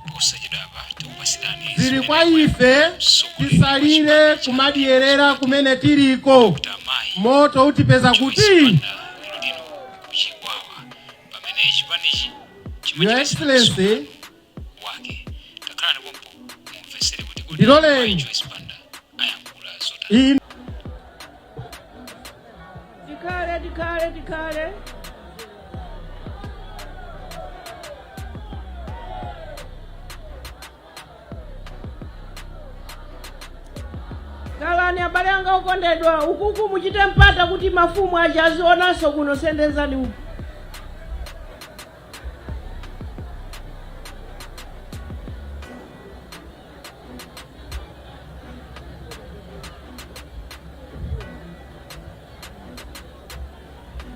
Posachedwapa tikupasirani Zili zimene kwa ife mtsogoleri tisalire wa chipani cha kumadyerera kumene tiliko. Dr. Mayi Moto utipeza Joyce kuti. Banda lero lino kuchikwawa pamene chipanichi Your chimachitisa Excellency, msonkhano wake. Takhalani pompo mumvesere kuti kodi Ndiloleni. Mayi Joyce Banda ayankhula zotani. Ine Tikhale, tikhale, tikhale. Kalani abale anga okondedwa, ukuku muchite mpata kuti mafumu aja azionanso kuno. Sendezani uku.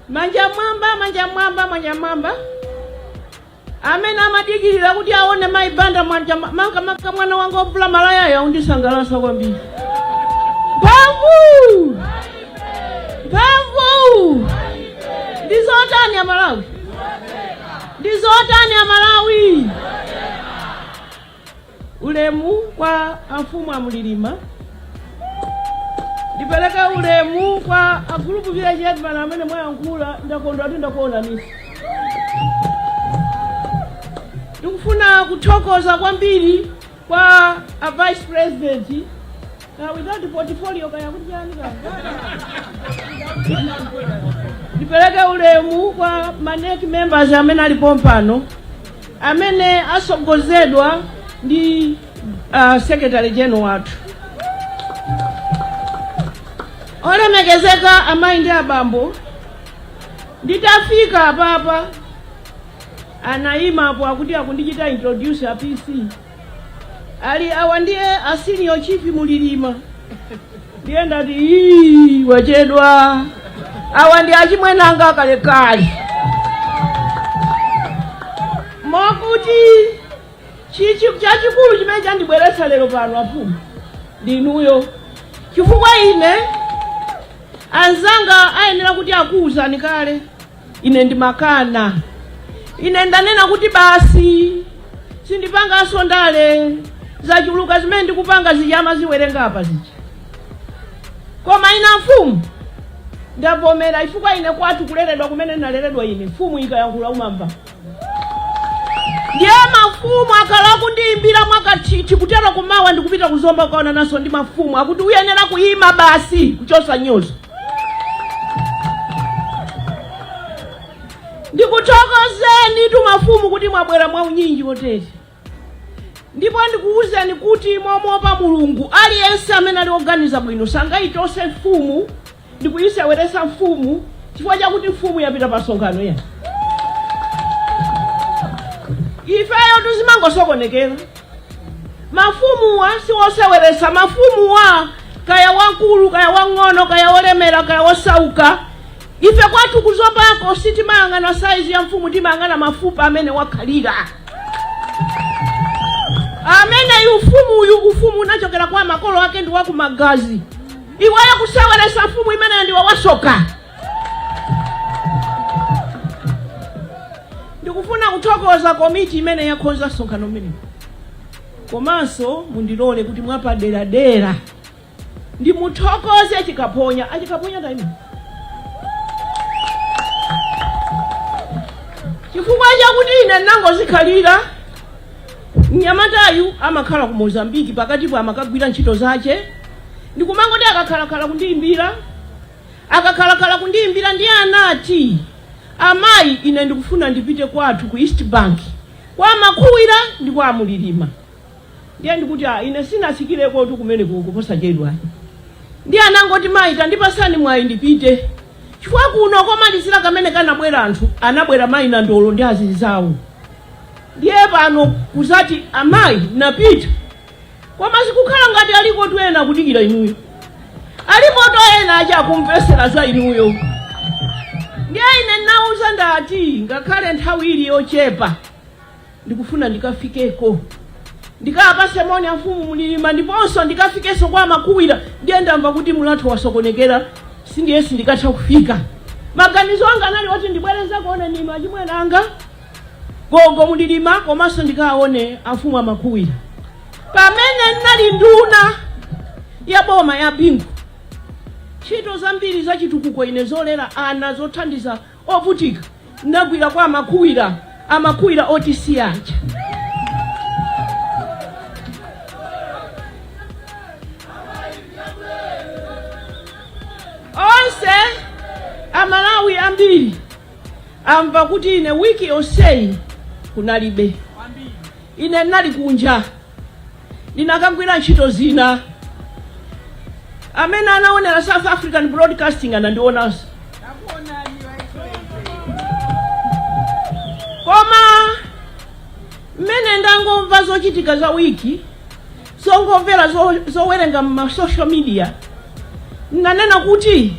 Manja mwamba, manja mwamba, manja mwamba. Amene amadikirira kuti aone mayi Banda, mwanja manga manga. Mwana wanga ovula malayayo aundisangalasa kwambiri. Mphamvu, mphamvu ndizotani Amalawi? Ndizotani Amalawi? Ulemu kwa amfumu amulilima. Ndipereke ulemu kwa a group village headman amene mwayankhula. Ndakondwa kuti ndakuonaninso. Ndikufuna kuthokoza kwambiri kwa a vice president ka without portfolio, kaya kuti chani kaya. Ndipereke ulemu kwa ma NEC members amene alipo pano, amene asogozedwa ndi secretary general wathu. Olemekezeka amayi ndi abambo, nditafika apapa anayimapo akuti akundichita introduce a PC, ali awa ndiye a senior chief Mulilima. Ndiye ndati, "Ii, wachedwa, awa ndi achimwenanga akalekale." Mokuti chichi chachikulu chimene chandibweretsa lero pano, afumu, ndinuyo, chifukwa ine anzanga ayenera kuti akuwuzani kale, ine ndimakana. Ine ndanena kuti basi, sindipanganso ndale, zachuluka zimene ndikupanga zija amaziwerenga apa zija. Koma ine mfumu ndavomera, chifukwa ine kwathu kuleredwa kumene ndinaleredwa ine, mfumu ikayankhula umamva. Ndiye mafumu akhala akundiyimbira mwakathithi kutero. Kumawa ndikupita kuzomba kukaona naso ndi mafumu akuti uyenera kuyima basi kuchosa nyozo. Ndikuthokozeni tu mafumu kuti mwabwera mwaunyinji wotere, ndipo ndikuwuzeni kuti momopa Mulungu, aliyense amene ali oganiza bwino sangayichose mfumu ndikuyiseweresa mfumu chifukwa chakuti mfumu yapita pa msonkhano ya ifeyo. Tizimangosokonekera. Mafumuwa siwoseweresa. Mafumuwa, kaya wankulu, kaya wang'ono, kaya wolemera, kaya wosauka, ife kwathu kuzombako sitimayang'ana saizi ya mfumu, timayang'ana mafupa amene wakhalira amene ufumuyu. Ufumu unachokera kwa makolo ake, ndi wakumagazi. Iweyo kuseweresa mfumu imeneyo, ndiwe wasoka. Ndikufuna kuthokoza komiti imene yakonza msonkhano umenewu, komanso mundilole kuti mwapaderadera ndimuthokoze Chikaponya. Achikaponya, taima, chifukwa chakuti ine ndinangozikhalira. Mnyamatayu amakhala ku Mozambiki, pakatipo amakagwira ntchito zache, ndikumangoti akakhalakhala kundiyimbira, akakhalakhala kundiyimbira. Ndiye anati, "Amayi, ine ndikufuna ndipite kwathu ku East Bank kwa Makhuwira ndi kwa Amulilima." Ndiye ndikuti, "Ah, ine sinasikireko tu kumene kuposachedwa." Ndiye anangoti, "Mayi, tandipasani mwayi ndipite, chifukwa kuno komalizira kamene kanabwera anthu anabwera mayi na ndolo ndi azinzawo. Ndiye pano kuzati amayi napita, koma zikukhala ngati aliko tu ena akudikira inuyo, alipo to ena achi akumvesera za inuyo." Ndiye ine ndinawuza ndati, "Ngakhale nthawi ili yochepa, ndikufuna ndikafikeko, ndikapase moni amfumu Mulilima, ndiponso ndikafikenso kwa Makhuwira. Ndiye ndamva kuti mulatho wasokonekera, sindiye sindikatha kufika. Maganizo anga anali oti ndibwereze kuone ninu achimwene anga, Gogo Mulilima komanso ndikaone afumu amakhuwira. Pamene ndinali nduna ya boma ya Bingu, ntchito zambiri za chitukuko ine zolera ana, zothandiza ovutika, ndinagwira kwa amakhuwira, amakhuwira otisiya aja. Onse Amalawi ambiri amva kuti ine wiki yonseyi kunalibe. Ine ndinali kunja, ndinakagwira ntchito zina. Amene anaonera South African Broadcasting anandionanso. Koma mmene ndangomva zochitika za wiki, zongomvera, zowerenga ma social media, nanena kuti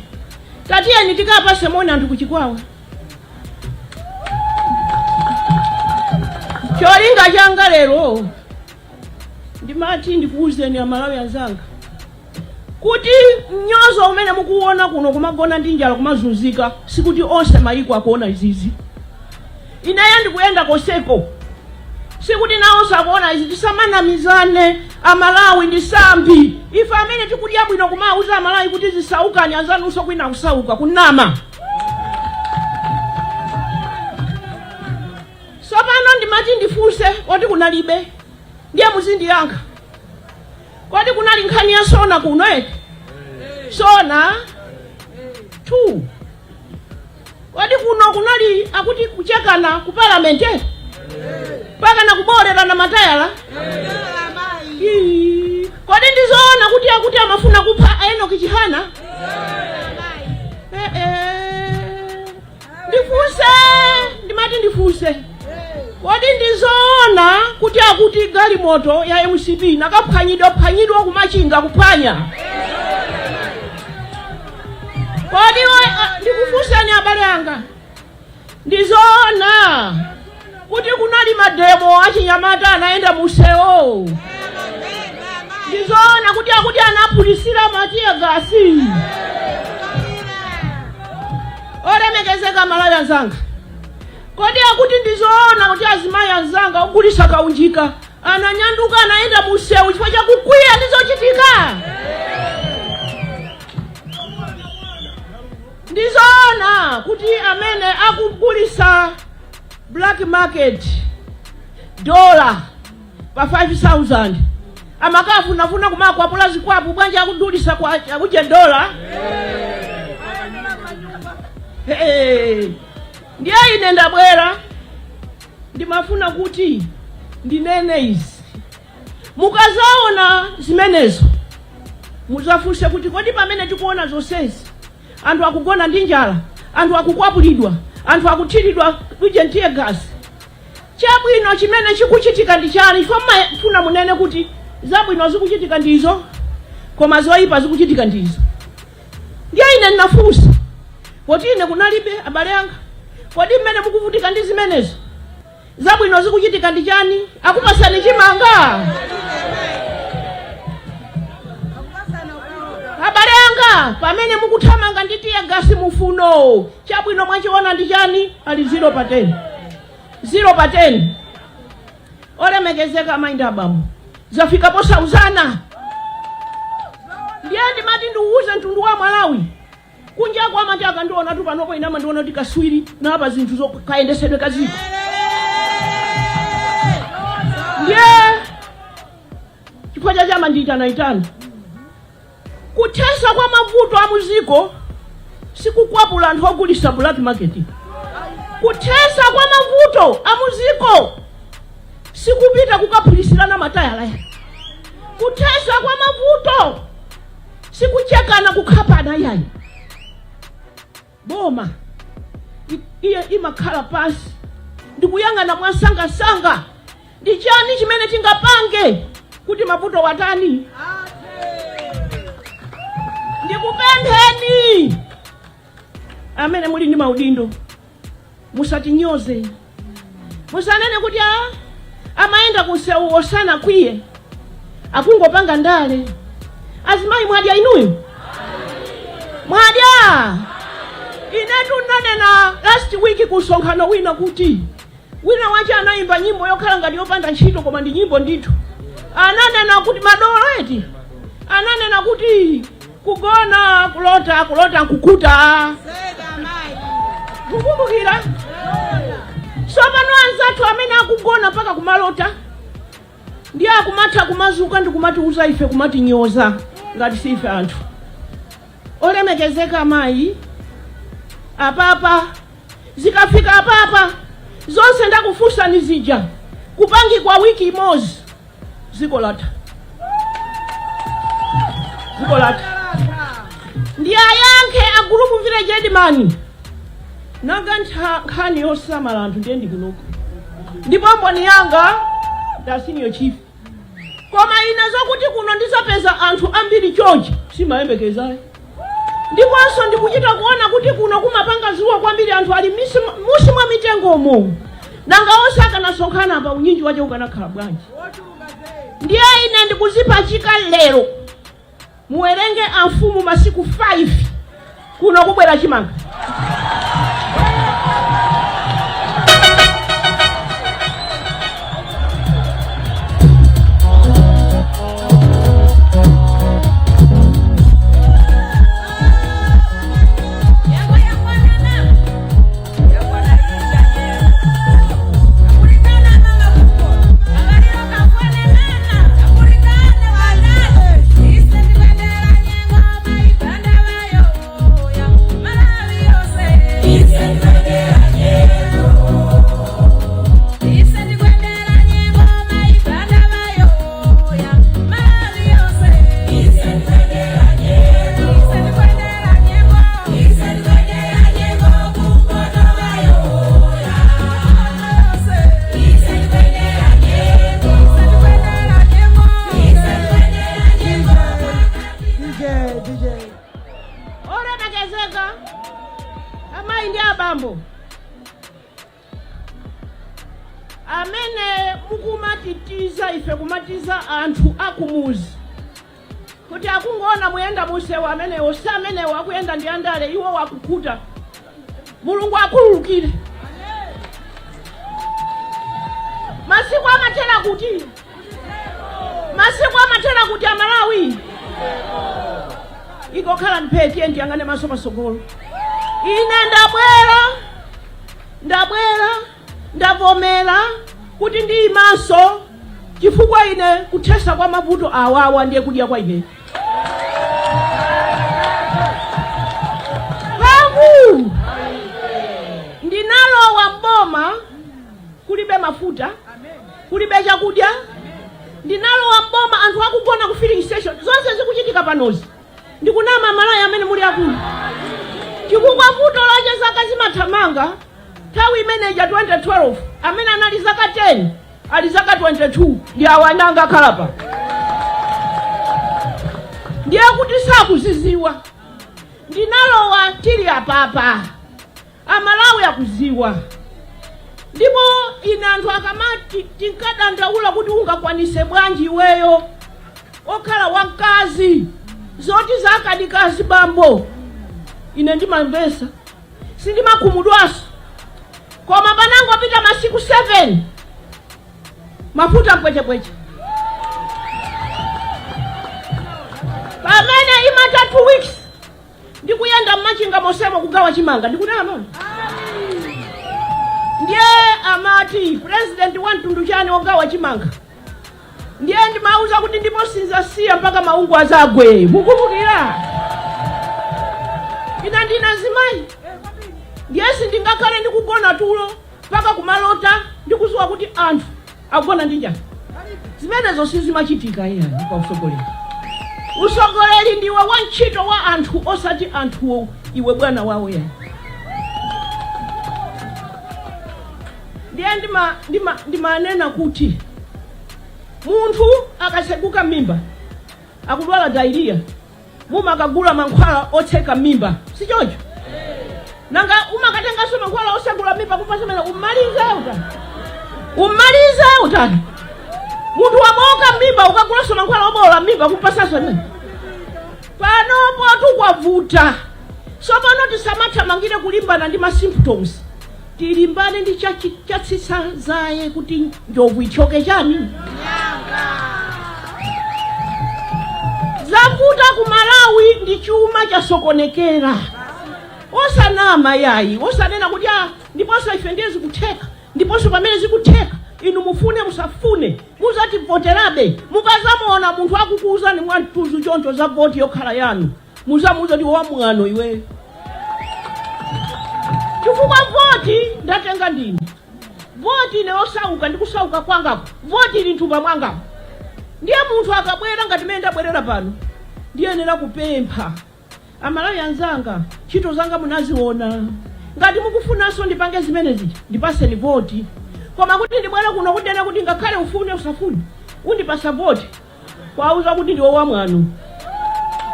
tatiyeni tikapase moni anthu kuchikwawa. Cholinga changa lero ndimati ndikuwuzeni Amalawi anzanga kuti mnyozo umene mukuwona kuno, kumagona ndi njala, kumazunzika, sikuti onse mayiko akuona izizi. Ineyo ndikuyenda konseko, sikuti nawonso akuona izi. Tisamanamizane, Amalawi ndi sambi. Ife amene tikudya bwino kumawuza Amalawi kuti zisaukani, anzanunso kwina kusauka, kunama. Tsopano ndimati ndifunse, kodi kunalibe? Ndiye muzindiyankha. Kodi kunali nkhani ya SONA kuno eti? SONA 2. Kodi kuno kunali akuti kuchekana ku parliament mpaka na kubolerana matayala? Ii, kodi ndizoona kuti akuti amafuna kupha Enoch Chihana? Eh, eh. Ndifunse, ndimati ndifunse, kodi ndizoona kuti akuti galimoto ya MCP nakaphwanyidwa phwanyidwa kumachinga kuphwanya? Kodi ndikufunseni abale anga, ndizoona kuti kunali mademo achinyamata anayenda musewo? Ndizoona kuti akuti anaphulisira ma tear gas? Olemekezeka Malawi anzanga, kodi akuti ndizoona kuti azimayi anzanga ogulisa kaunjika ananyanduka, anayenda musewu chifukwa chakukwiya ndi zochitika? Ndizoona kuti amene akugulisa black market dola pa 5000 amakafunafuna kumakwapula zikwapu bwanja akudulisa kwa akuje dola? Hey, ndiye ine ndabwera, ndimafuna kuti ndinene izi. Mukazaona zimenezo muzafunse kuti kodi pamene tikuona zonsezi, anthu akugona ndi njala, anthu akukwapulidwa, anthu akuthiridwa uje tear gas, chabwino chimene chikuchitika ndi chani? Chifukwa mumafuna munene kuti zabwino zikuchitika ndizo, koma zoyipa zikuchitika ndizo. Ndiye ine ndinafunsa poti ine kunalibe. Abale anga, kodi mmene mukuvutika ndi zimenezo, zabwino zikuchitika ndi chani? Akupasani chimanga? Abale anga, pamene mukuthamanga ndi tear gas mufuno, chabwino mwachiona ndi chani? Ali 0 pa 10, 0 pa 10. Olemekezeka amayi ndi abambo, zafika posauzana. Ndiye ndimati ndiuze mtundu wa Malawi kunjako, amati akandiona tu panopo, ine amandiona kuti kaswiri napa zinthu zokayendesedwe kaziko. Ndiye chifukwa chache amandiyitanayitana. Kuthesa kwa mavuto a muziko sikukwapula anthu ogulisa black market. Kuthesa kwa mavuto a muziko sikupita kukaphulisirana matayala. Kuthesa kwa mavuto sikuchekana, kukhapana, yayi. Boma iye imakhala pansi ndikuyang'ana mwasangasanga, ndi chani chimene tingapange kuti mavuto watani. Ndikupempheni amene muli ndi maudindo, musatinyoze, musanene kuti a amayenda kunsewu osana kwiye, akungopanga ndale. Azimayi, mwadya inuyo? Mwadya? Inetu nanena last week ku msonkhano wina kuti Wina wache anayimba nyimbo yokhala ngati yopanda ntchito, koma ndi nyimbo ndithu. Ananena kuti madolo eti, ananena kuti kugona kulota, kulota nkukuta. Mukumbukira? Tsopano anzathu amene akugona mpaka kumalota ndiye akumatha kumazuka ndi kumatiuza ife, kumatinyoza ngati si ife anthu olemekezeka. Amayi, apapa zikafika apapa, zonse ndakufunsani zija kupangikwa wiki imodzi, dziko latha, dziko latha. Ndi ayankhe a group village headman. Nanga nkhani yosamala anthu ndiye ndikunoko, ndipo mboni yanga nda senior chief. Koma ine zokuti kuno ndizapeza anthu ambiri chonchi simayembekezayo, ndiponso ndikuchita kuona kuti kuno kumapanga zuwa kwambiri, anthu ali musi mwa mitengomo. Nanga onse akanasonkhana pa unyinji wache ukanakhala bwanji? Ndiye ine ndikuzipachika lero, muwerenge amfumu masiku 5, kuno kubwera chimanga. DJ, DJ. Olemekezeka amayi ndi abambo amene mukumatitiza ife, kumatiza anthu akumuzi kuti akungoona muyenda musewu amenewo, si amenewo akuyenda ndi andale, iwo wakukhuta, Mulungu akhululukire. Masiku amathera kuti? Masiku amathera kuti, Amalawi? Ikokhala mpheti ndiyang'ane maso pasogolo. Ine ndabwera, ndabwera, ndavomera kuti ndiyimanso, chifukwa ine kuthesa kwa mavuto awawa ndiye kudya kwa ine pangu. Ndinalowa mboma kulibe mafuta, kulibe chakudya. Ndinalowa mboma anthu akugona ku filling station. Zonse zikuchitika panozi, ndikunama malaya amene muli akulu? Chifukwa vuto lache zaka zimathamanga. Nthawi imeneja 2012 amene anali zaka 10 ali zaka 22, ndi awo ananga akhalapa, ndiye kuti sakuziziwa. Ndinalowa tili apapa, Amalawi akuziwa. Ndipo ine anthu akamati tinkadandaula kuti ungakwanise bwanji iweyo okhala wamkazi zoti zakadikazi bambo, ine ndimamvesa, sindimakhumudwaso. Koma panangopita masiku 7, mafuta mpwechepweche. Pamene imata 2 weeks ndikuyenda mmachinga mosemo kugawa chimanga, ndikunama? Ndiye amati president wa mtundu chani wogawa chimanga? Ndiye ndimauza kuti ndipo sinzasiya mpaka maungu azagwe. Mukumbukira, ine ndina zimayi, ndiye sindingakhale ndikugona tulo mpaka kumalota ndikuziwa kuti anthu akugona ndi njala. Zimenezo sizimachitika iyani pa usogoleri. Usogoleri ndiwe wantchito wa anthu, osati anthuwo iwe bwana wawo yani. Ndiye ndimanena kuti munthu akatseguka mimba, akudwala diarrhea, mumakagula mankhwala otseka mimba, si choncho? Nanga umakatenganso mankhwala osegula mimba kupasa mene umalize utani? Umalize utani? Munthu waboka mimba, ukagulanso mankhwala obola mimba kumpasanso amene? Panopo tukwavuta. Tsopano tisamathamangire kulimbana ndi ma symptoms. Tilimbane ndi chatsitsa zaye kuti njovu ithyoke chani. Zavuta ku Malawi ndi chuma chasokonekera. Osanama yayi, osanena kuti ah, ndiponso ife ndiye zikutheka, ndiponso pamene zikutheka inu mufune musafune muzativoterabe. Mukazamuona munthu akukuuzani mwamtuzu choncho za voti yokhala yanu, muzamuuza kuti wamwano iwe, chifukwa voti ndatenga ndine. Voti ine osauka ndi kusauka kwangako, voti ili mthumba mwangako. Ndiye munthu akabwera ngati mene ndabwerera pano, ndiyenera kupempha Amalawi anzanga, ntchito zanga munaziona. Ngati mukufunanso ndipange zimenezi, ndipaseni voti. Koma kuti ndibwere kuno kunena kuti ngakhale ufune usafune undipasa voti, kwauza kuti ndiwe wamwano.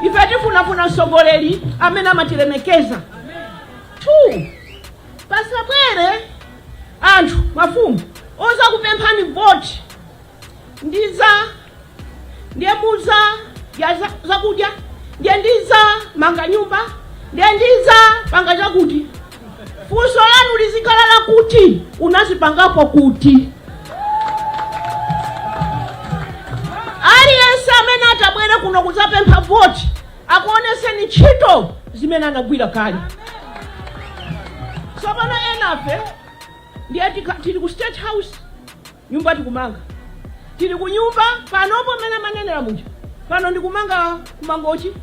Ife tifunafuna mtsogoleri amene amatilemekeza. 2 pasabwere anthu mafumu ozakupemphani voti ndiza ndiye muza ya zakudya, ndiye ndiza manga nyumba, ndiye ndiza panga chakuti. Funso lanu lizikhala lakuti unazipangapo kuti. Aliyense amene atabwere kuno kudzapempha voti akuoneseni ntchito zimene anagwira kale. Tsopano enafe ndiye tili ku State House, nyumba tikumanga, tili ku nyumba panopo mmene amanenera muja. Pano ndikumanga ku Mangochi,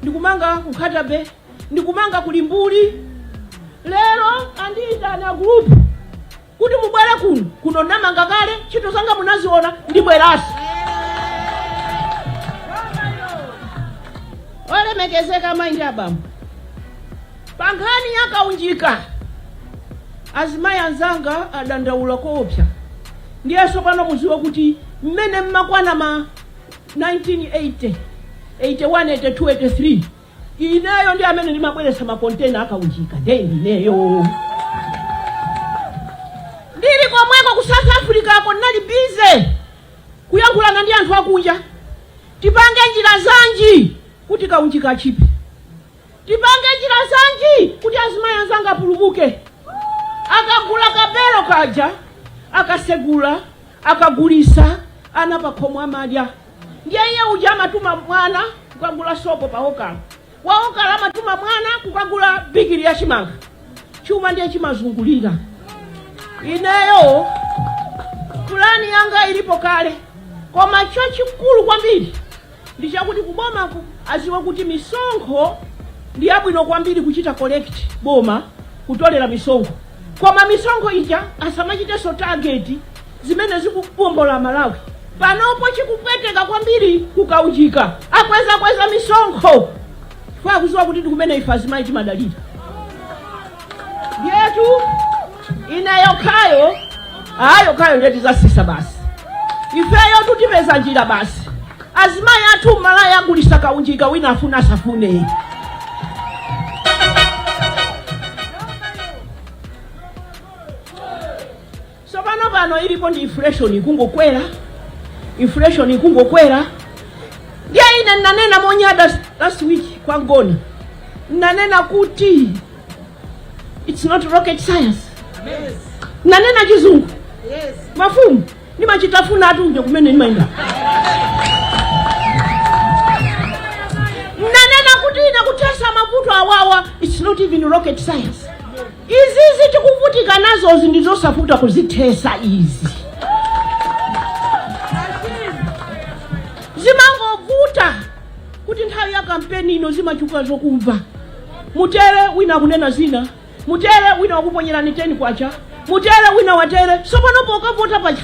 ndikumanga ku Nkhata Bay, ndikumanga ku Limbuli. Lero andiyitana group kuti mubwere kuno. Kuno ndamanga kale, ntchito zanga munaziona, ndibweranso. Olemekezeka amayi ndi abambo, pa nkhani ya kaunjika azimayi anzanga adandaula koopsa. Ndiyenso pano muziwe kuti mmene mmakwana ma 1980, 81, 82, 83, ineyo ndi amene ndimabweretsa makontena akaunjika. Ndiye ndineyo ndili komweko ku South Africa ko, ndinali busy kuyankhulana ndi anthu akunja, tipange njira zanji kuti kaunjika achipe, tipange njira zanji kuti azimayi anzanga apulumuke. Akagula kabelo kaja, akasegula, akagulisa, ana pakhomo amadya. Ndiye iye uja amatuma mwana kukagula sopo pa okala, wa okala amatuma mwana kukagula bigiri ya chimanga. Chuma ndiye chimazungulira. Ineyo pulani yanga ilipo kale, koma chachikulu kwambiri ndi chakuti kubomako aziwe kuti misonkho ndi yabwino kwambiri kuchita collect, boma kutolera misonkho, koma misonkho ija asamachitenso target zimene zikubombola Malawi. Panopo chikupweteka kwambiri kukaunjika, akwezakweza misonkho chifukwa akuziwa kuti ndi kumene ife azimayi timadalira. Ndiyetu ineyo khayo ayo khayo ndiye tizasisa basi. Ifeyo tutipeza njira basi. Azimayi athu Mmalawi agulisa kaunjika, wina afuna asafune. Tsopano pano ilipo ndi inflation ikungokwera, inflation ikungokwera. Ndiye ine ndinanena monyada last week kwa Ngona, ndinanena kuti it's not rocket science. Ndinanena chizungu. Mafumu ndimachitafuna atunje kumene ndimayenda. Ndinanena kuti ine kuthesa mavuto awawa, it's not even rocket science. Izizi tikuvutika nazozi ndi zosavuta kuzithesa izi, zimangovuta kuti nthawi ya kampeni ino zimachuka zokumva. Mutere wina akunena zina, mutere wina wakuponyerani 10 kwacha, mutere wina watere. Sopano pokavota pacha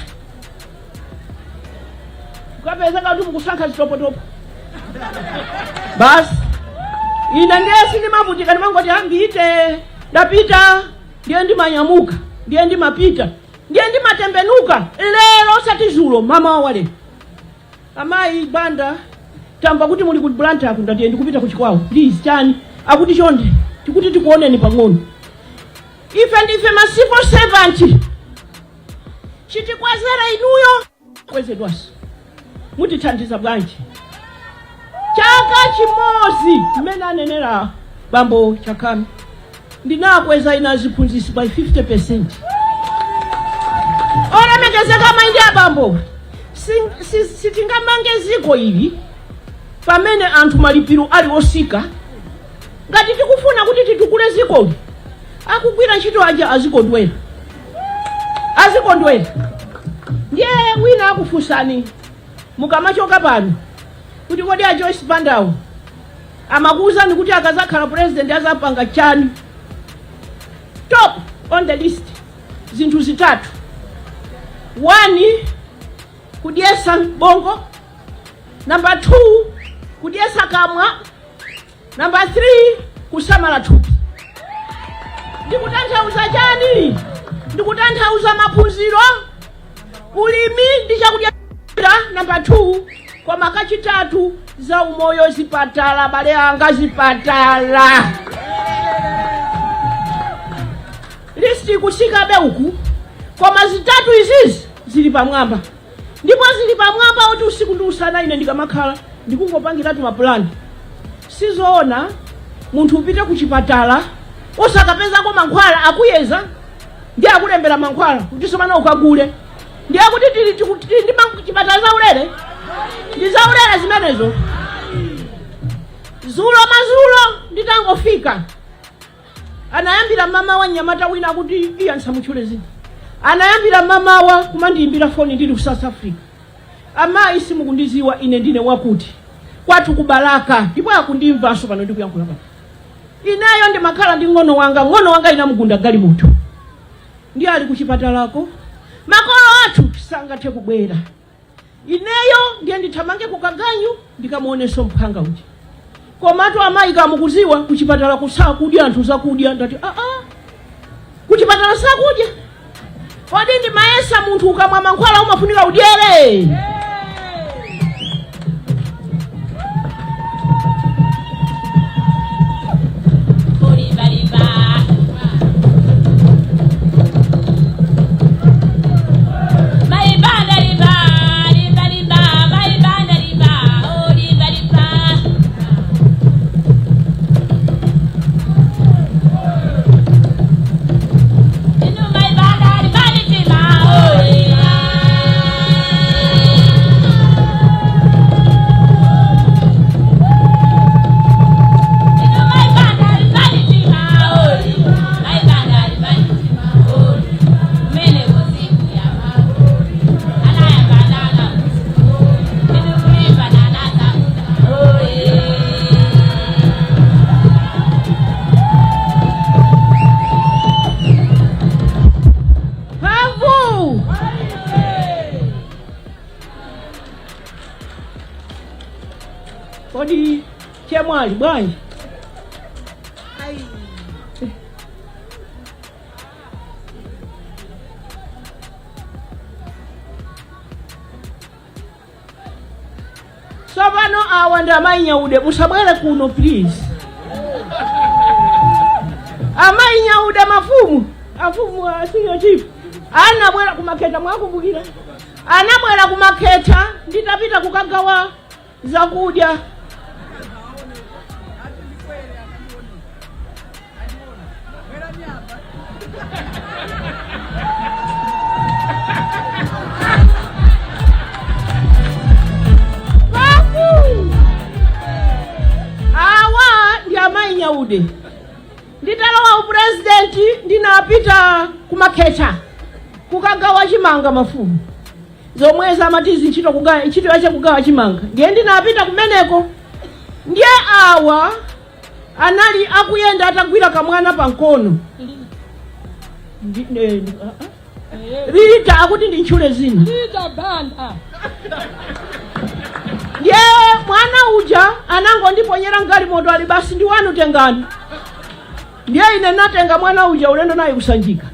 ukapezeka kuti mukusankha zitopotopo basi. Ine ndiye sindimavutika, ndimangoti ambite ndapita, ndiye ndimanyamuka, ndiye ndimapita, ndiye ndimatembenuka. Lero osati zulo, mama wale amayi Banda, tamva kuti muli ku Blantyre, ndatiye ndikupita ku Chikwawa, please chani, akuti chonde tikuti tikuoneni pang'ono. Ife ndife ma civil servant, chitikwezera inuyo kwezedwaso, mutithandiza bwanji? Chaka chimodzi mmene anenera bambo Chakami. Ndinakweza ina aziphunzitsi by 50%. Olemekezeka amayi ndi abambo, sitingamange ziko ili pamene anthu malipiro ali osika. Ngati tikufuna kuti titukule zikoli, akugwira ntchito aja azikondwera, azikondwera. Ndiye wina akufunsani mukamachoka pano kuti kodi a Joyce Bandawo amakuwuzani kuti akazakhala president azapanga chani? Top on the list, zinthu zitatu. 1, kudyesa bongo. Number 2, kudyesa kamwa. Number 3, kusamala thupi. Ndikutanthauza chani? Ndikutanthauza maphunziro, ulimi ndi chakudya number 2, koma kachitatu za umoyo, zipatala. Bale anga, zipatala, list ikusikabe uku, koma zitatu izizi zili pamwamba, ndipo zili pamwamba oti usiku ndi usana ine ndikamakhala ndikungopangiratu mapulani. Sizoona munthu upite ku chipatala osakapezako mankhwala, akuyeza ndi akulembera mankhwala kuti somana ukagule. Ndiye kuti tili ndi chipatala zaulere, ndi zaulere zimenezo. Zulo mazulo nditangofika, anayambira mama wa mnyamata wina kuti iye ansamutchule zina, anayambira mamawa kumandiyimbira foni ndili ku South Africa: "Amayi, simukundiziwa, ine ndine wakuti, kwathu kubalaka." Ndipo akundimvanso pano ndikuyankhula pano. "Ineyo ndimakhala ndi ng'ono wanga, ng'ono wanga inamugunda galimoto, ndiye ali kuchipatalako, makolo athu sangathe kubwera. Ineyo ndiye ndithamange kukaganyu ndikamuonenso mphanga uja. Komatu amayi, kamukuziwa kuchipatala kusakudya anthu zakudya." Ndati, "Aa, kuchipatala sakudya? Kodi ndimayesa munthu ukamwa mankhwala umafunika udyere?" Mphamvu! Kodi chemwali bwanji? Tsopano awa ndi amayi Nyaude. Musabwere kuno, please. Amayi Nyaude, mafumu, afumu, a senior chief anabwera kumakhetha, mwakumbukira, anabwera kumakhetha nditapita kukagawa zakudya. Babu! Awa ndi amayi Nyaude. Nditalowa upurezidenti ndinapita kumakhetha kukagawa chimanga, mafumu, zomwe zamatizi ntchito kugawa, ntchito yache kugawa chimanga. Ndiye ndinapita kumeneko, ndiye awa anali akuyenda atagwira kamwana pamkono. Rita akuti ndintchule zina. Rita Banda. Ndiye mwana uja anangondiponyera mgalimoto, ali basi, ndi wanu, tengani. Ndiye ine natenga mwana uja ulendo naye kusanjika.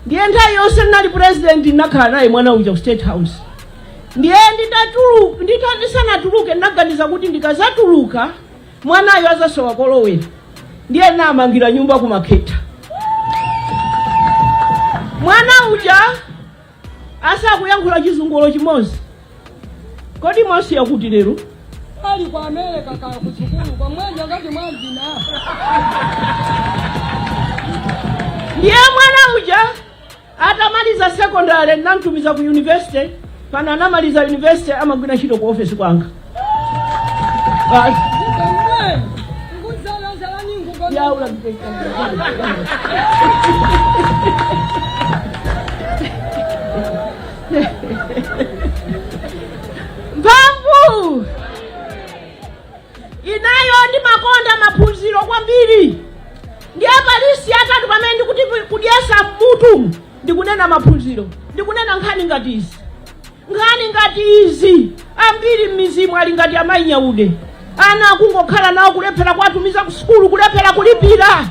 Ndiye nthawi yonse ndinali president ndinakhala naye mwana uja ku State House. Ndiye ndisanatuluke ndinaganiza kuti ndikazatuluka mwanayo azasowa kolowera, ndiye namangira nyumba kumakhetha. Mwana uja asakuyankhula chizungulo chimodzi. Kodi mwasiya kuti lero? Ali kwa America, kaya kusukulu kwa mwenja ngati mwazina. Ndiye mwana uja atamaliza secondary namtumiza ku university. Pano anamaliza university, amagwira ntchito ku office kwanga. Basi. Yaula. Mphamvu inayo, ndimakonda maphunziro kwambiri. Ndiye palisi atatu pamene ndikuti kudyesa mutu, ndikunena maphunziro, ndikunena nkhani ngati izi, nkhani ngati izi. Ambiri m'mizimu ali ngati amayi Nyaude, ana akungokhala nawo, kulephera kuwatumiza ku sukulu, kulephera kulipira.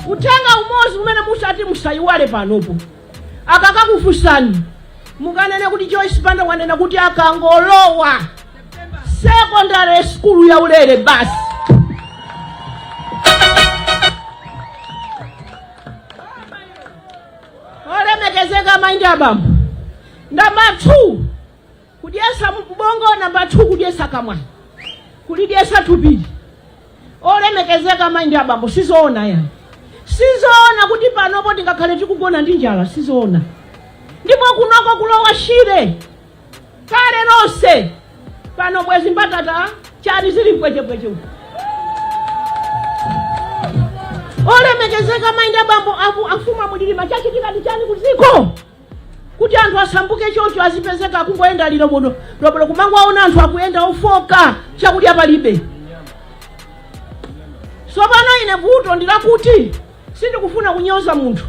Uthenga umodzi umene musati musayiwale panopo, akakakufunsani mukanene kuti Joyce Banda wanena kuti akangolowa, secondary school ya ulere basi. Olemekezeka amayi ndi abambo, namba 2 kudyesa ubongo, namba 2 kudyesa kamwa, kulidyesa thupili. Olemekezeka amayi ndi abambo, sizoona yani, sizoona kuti panopo tingakhale tikugona ndi njala, sizoona. Ndipo kunoko kulowa Shire kale lonse, pano bwezi mbatata chani zili mpwechepweche uku. Olemekezeka amayi ndi abambo, afumu amulilima, chachitika ndi chani kuziko kuti anthu asambuke choncho, azipezeka akungoyenda lilobodo lobodo, kumangowaona anthu akuyenda ofoka, chakudya palibe? Tsopano ine vuto ndilakuti sindikufuna kunyoza munthu,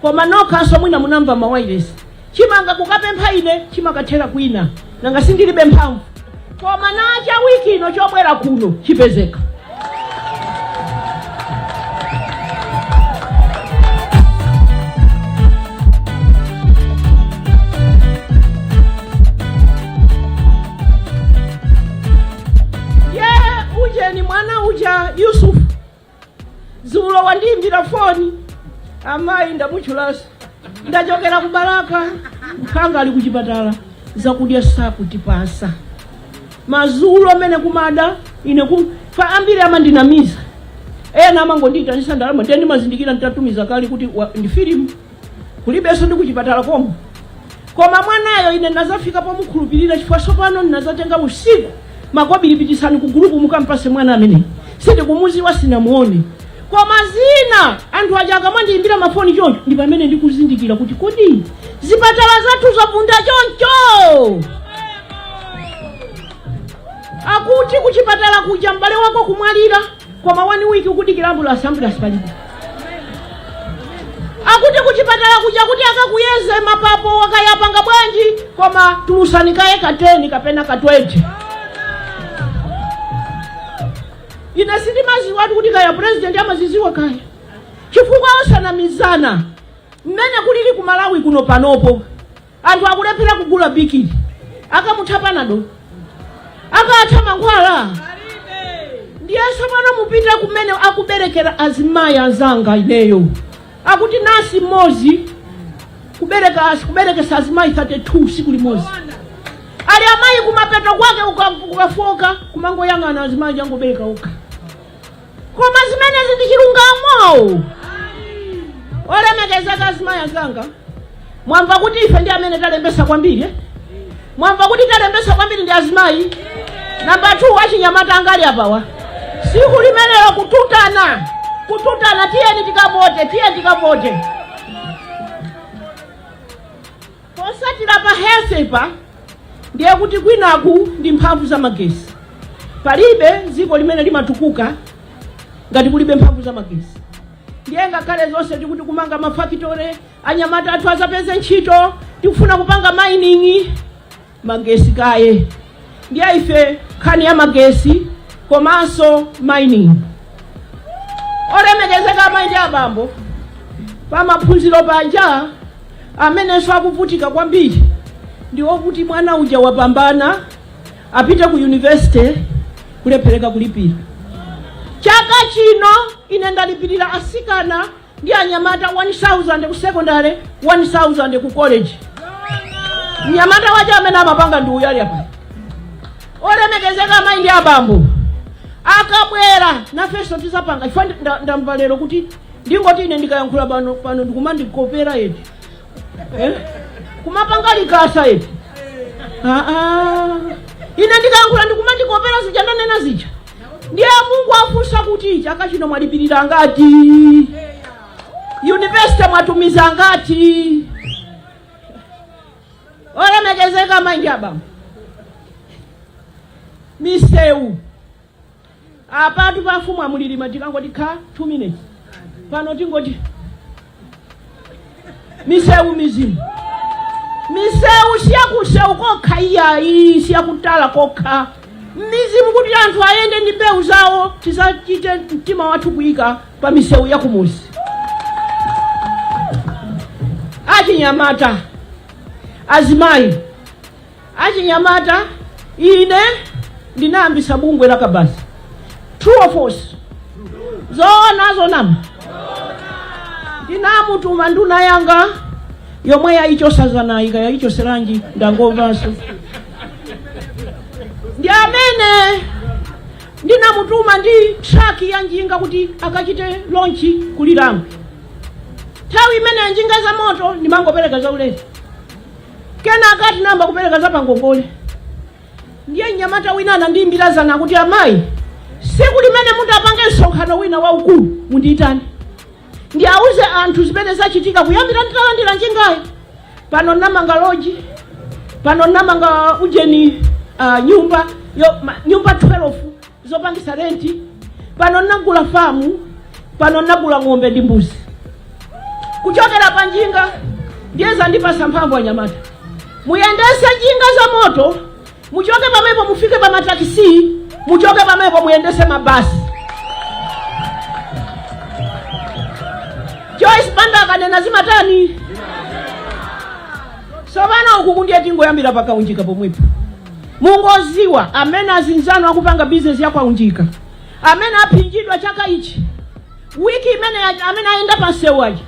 koma nokhanso mwina munamva mawailesi, chimanga kukapempha ine chimakathera kwina, nanga sindilibe mphamvu. Koma nacha wiki ino chobwera kuno chipezeka. Ye ujeni mwana uja Yusuf zulo wandiimbira foni, "Amayi," ndamutchulasi, "ndachokera ku Balaka, mphanga ali kuchipatala, zakudya sakutipasa." Mazulo amene kumada ine ku fa ambiri amandinamiza, ena amangondiyitanisa ndalama, ndiye ndimazindikira nditatumiza kale kuti ndi filimu, kulibenso ndi kuchipatala komwe. Koma mwanayo ine nazafika pomukhulupirira, chifukwa tsopano ndinazatenga usiku makobiri, "Pitisani ku gulupu mukampase mwana amene sindikumuziwa, sinamuone." Koma zina anthu aja akamandiyimbira mafoni choncho, ndi pamene ndikuzindikira kuti kodi zipatala zathu zavunda choncho? Akuti kuchipatala kuja m'bale wako kumwalira, koma one week ukudikira ambulasi, ambulasi palibe. Akuti kuchipatala kuja kuti akakuyeze mapapo, wakayapanga bwanji, koma tulusani kaye ka 10 kapena ka 20. Ine sindimaziwatu kuti kaya president amaziziwa kaya, chifukwa osanamizana, mmene kulili ku Malawi kuno panopo, anthu akulephera kugula bikiri, akamutha Panado, akatha mankhwala. Ndiye pano mupita kumene akuberekera azimayi anzanga ineyo, akuti nasi mmodzi kubereka, kuberekesa azimayi 32 siku limodzi. Ali amayi kumapeto kwake, ukafoka kumangoyang'ana azimayi jangobereka okha. Koma zimenezi ndi chilungamo? Olemekezeka azimayi anzanga, mwamva kuti ife ndi amene talembesa kwambiri, eh? Mwamva kuti talembesa kwambiri ndi azimayi? Namba 2 achinyamata angali apawa. Siku limenelo kututana, kututana, tiyeni tikavote, tiyeni tikavote. Posatira pa health pa, ndiye kuti kwinaku ndi mphamvu za magesi. Palibe dziko limene limatukuka ngati kulibe mphamvu za magesi. Ndiye ngakhale zonse tikuti kumanga mafakitore, anyamata athu azapeze ntchito, tikufuna kupanga mining, magesi kaye. Ndiye ife nkhani ya magesi komanso mining. Olemekezeka amayi ndi abambo, pamaphunziro paja, amenenso akuvutika kwambiri ndi okuti mwana uja wapambana, apite ku university, kulephereka kulipira. Chaka chino ine ndalipirira asikana ndi anyamata 1000 ku secondary, 1000 ku college. Mnyamata wacho amene amapanga ndi uyu ali apa. Olemekezeka amayi ndi abambo, Akabwera nafenso tizapanga chifukwa ndamva lero kuti ndingoti ine ndikayankhula pano pano ndikumandikopera eti, eh? Kumapanga likasa eti. Aa, ine ndikayankhula ndikumandikopera zija ndanena zija. Ndiye Mungu afunsa kuti chaka chino mwalipirira ngati university, mwatumiza ngati. Olemekezeka amayi abambo, misewu apatu pafumu amulilima tikangoti kha 2 minutes pano, tingoti misewu mizimu, misewu siyakusewu kokha iyayi, siyakutala kokha, mizimu kuti anthu ayende ndi mbewu zawo. Tisachite mtima wathu kuyika pa misewu yakumuzi. Achinyamata, azimayi, achinyamata, ine ndinayambisa bungwe la Kabaza. True or false? Zoona, zonama? Ndinamutuma nduna yanga yomwe yayichosazanayika yayichoseranji, ndangomvanso ndi amene ndinamutuma ndi truck ya njinga kuti akachite launch kulilangwe. Nthawi imene njinga za moto ndimangopereka zaulere, kenaka tinayamba kupereka za pangongole. Ndiye mnyamata wina anandiyimbira zana kuti, "Amayi, siku limene mutapange msonkhano wina waukulu mundiyitane, ndiauze anthu zimene zachitika kuyambira nditalandira njingayo. Pano namanga lodge, pano namanga ujeni, nyumba yo, nyumba 12 zopangisa rent, pano nagula famu, pano nagula ng'ombe ndi mbuzi kuchokera pa njinga." Ndiye zandipasa mphamvu. Anyamata, muyendese njinga za moto, muchoke pamenepo mufike pa matakisi, muchoke pamenepo muyendese mabasi. Joyce Banda akanena zimatani? Sopano uku kundiye tingoyambira pakaunjika pomwepo. Mungoziwa amene azinzanu akupanga bizinesi yakwaunjika, amene aphinjidwa chaka ichi, wiki imene amene ayenda pansewu aja,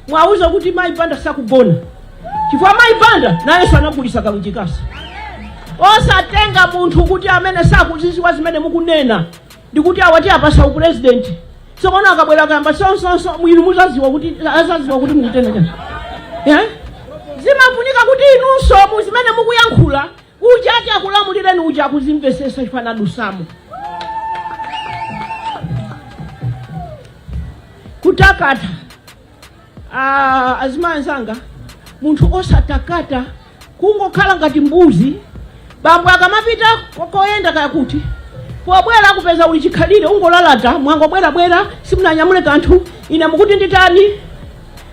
mwauza kuti mayi Banda sakugona, chifukwa mayi Banda nayenso anagulisa kaunjikasa. Osatenga munthu kuti amene sakuziziwa zimene mukunena, ndikuti awati apasa upurezidenti, tsopano akabwera kamba sonsonso, inu muzaziwa kuti azaziwa kuti mukutena chani, eh? Zimafunika kuti inunso mu zimene mukuyankhula, uja ati akulamulireni uja akuzimvesesa chifukwa anadusamo. Kutakata. Ah, azimayi anzanga, munthu osatakata, kungokhala ngati mbuzi. Bambo akamapita koyenda kaya kuti, pobwera kupeza uli chikhalire, ungolalata, mwangobwerabwera, simunanyamule kanthu. Ine mukuti nditani?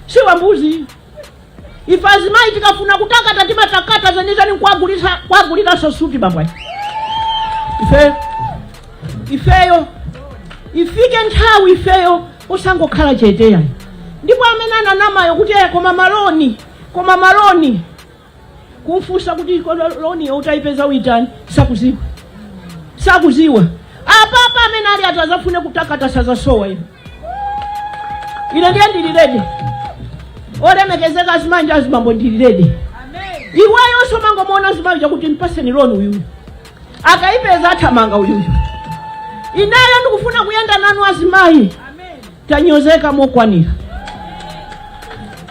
Siwa mbuzi. Ife azimayi tikafuna kutakata timatakata zenizeni, nkwagulisa kwaguliranso suti bambo ayi. Ife ifeyo ifike nthawi ifeyo osangokhala chete yayi. Ndipo amene ananamayo kuti, "Eh, koma ma loan, koma ma loan," kumfunsa kuti loan yo utayipeza uitani, sakuziwa, sakuziwa. Apapa amene ali atazafune kutakata sazasowa. Ine ine ndiye ndili ready. Olemekezeka azimayi ndi azibambo, ndili ready. Iweyo somangomuona azimayi chakuti mpaseni loan uyuyu, akayipeza athamanga uyuyu. Ineyo ndikufuna kuyenda nanu azimayi, tanyozeka mokwanira.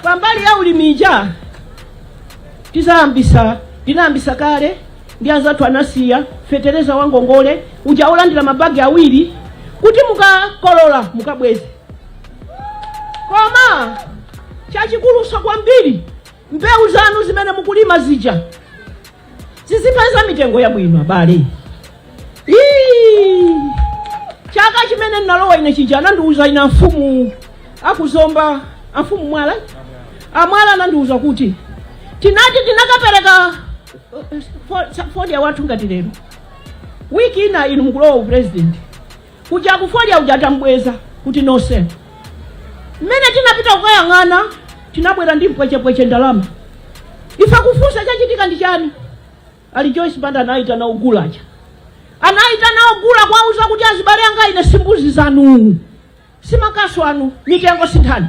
Pambali ya ulimija tizayambisa, tinayambisa kale ndi anzathu anasiya fetereza wa ngongole uja olandira mabagi awiri kuti mukakolola mukabweze. Koma chachikuluso kwambiri, mbewu zanu zimene mukulima zija zizipeza mitengo yabwino. Abale, ii, chaka chimene ndinalowa ine chija anandiuza ine amfumu akuzomba, amfumu Mwala, amwala anandiuza kuti tinati tinakapereka fodya wathu ngati lero, wiki ina inu mukulowa upresident, kuja kufodya uja atambweza kuti no sale. Mmene tinapita kukayang'ana, tinabwera ndi mpwechepweche ndalama. Ife kufunsa chachitika ndi chani, ali Joyce Banda anayitana ogulaja, anayitana ogula kwauza kuti, "Azibale anga, ine simbuzi zanu, simakaso anu, mitengo sinthani."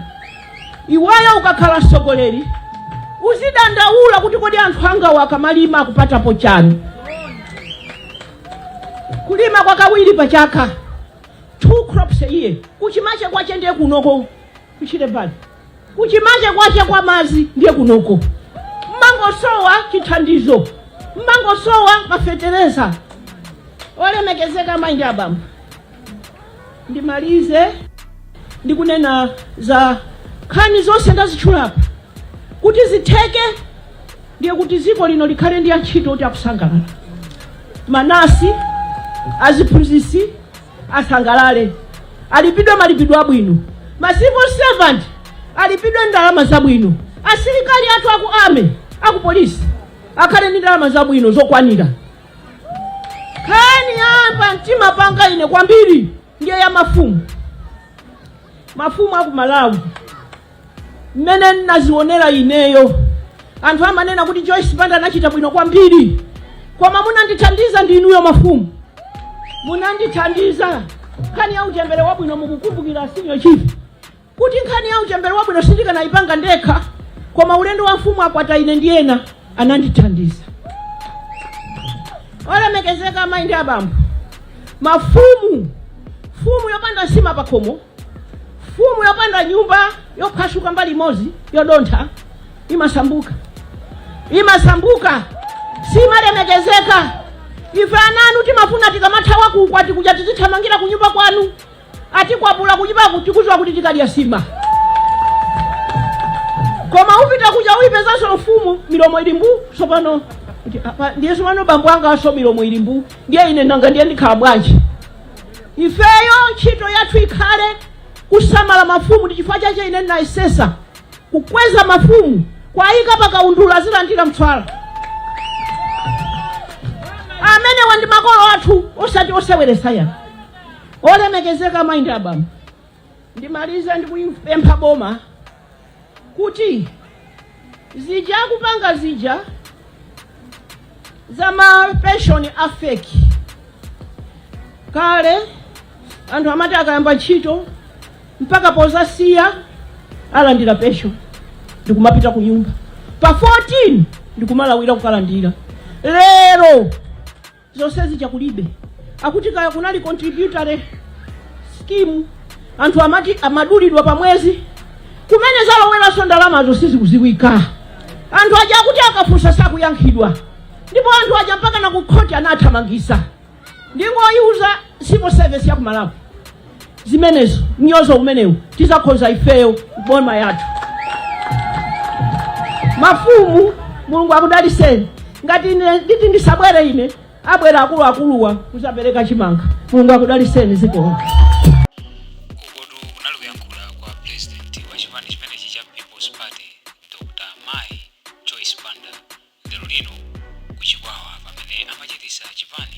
Iweyo ukakhala mtsogoleri uzidandaula kuti kodi anthu angawo akamalima akupatapo chani? Kulima kwa kawiri pa chaka, two crops a year. Kuchimache kwache ndiye kunoko kuchile pali, kuchimache kwache kwa mazi ndiye kunoko. Mmangosowa chithandizo, mmangosowa mafetereza. Olemekezeka amayi ndi abambo, ndimalize ndikunena za nkhani zonse ndazitchulapa. Kuti zitheke, ndiye kuti dziko lino likhale ndi antchito kuti akusangalala, manasi, aziphunzitsi asangalale, alipidwe malipidwe abwino, ma civil servant alipidwe ndalama zabwino, asilikali athu aku army, aku polisi akhale ndi ndalama zabwino zokwanira. Nkhani yapa mtima panga ine kwambiri ndiye ya mafumu. Mafumu aku Malawi, mmene ndinazionera ineyo, anthu amanena kuti Joyce Banda anachita bwino kwambiri, koma munandithandiza ndi inuyo mafumu, munandithandiza. Nkhani ya uchembere wabwino, mukukumbukira, senior chief, kuti nkhani ya uchembere wabwino sindikanayipanga ndekha, koma ulendo wa mfumu akwata ine ndi ena anandithandiza. Olemekezeka amayi ndi abambo, mafumu, mfumu yopanda nsima pakhomo, mfumu yopanda nyumba yophwasuka mbali imodzi yodontha, imasambuka, imasambuka, simalemekezeka. Ife ananu timafuna tikamathawa kukwati kuja tizithamangira kunyumba kwanu, atikwapula kunyumbaku, tikuziwa kuti tikadya sima. Koma upita kuja uyipezanso mfumu milomo ili mbu. Tsopano kuti apa ndiye tsopano bambo anga aso milomo ili mbu, ndiye ine nanga ndiye ndikhala bwanji? Ifeyo ntchito yathu ikhale kusamala mafumu. Ndi chifukwa chache ine ndinayesesa kukweza mafumu, kwayika pakaundula, azilandira mtswala. Amenewa ndi makolo athu, osati oseweresa ya. Olemekezeka amayi ndi abambo, ndimalize ndikuyipempha boma kuti zija akupanga zija za ma pension a fake. Kale anthu amati akayamba ntchito mpaka pozasiya alandira pension, ndikumapita ku nyumba pa 14 ndikumalawira kukalandira. Lero zonse zija kulibe. Akuti kaya kunali contributory scheme, anthu amati amadulidwa pa mwezi, kumene zaloweranso ndalamazo sizikuziwika. Anthu aja akuti akafunsa sakuyankhidwa, ndipo anthu aja mpaka na kukhoti anathamangisa. Ndingoyiuza civil service ya ku Malawi zimenezo, mnyozo umenewu tizakhonza ifeyo boma yathu. Mafumu, Mulungu akudaliseni. Ngati ine nditi ndisabwere ine, abwera akuluakuluwa kuzapereka chimanga. Mulungu akudaliseni, zikomo. Ukotu kunali kuyankhula kwa president wa chipani chimenechi cha People's Party, Dr Mai Joyce Banda, lero lino kuchikwawa pamene amachitisa chipani.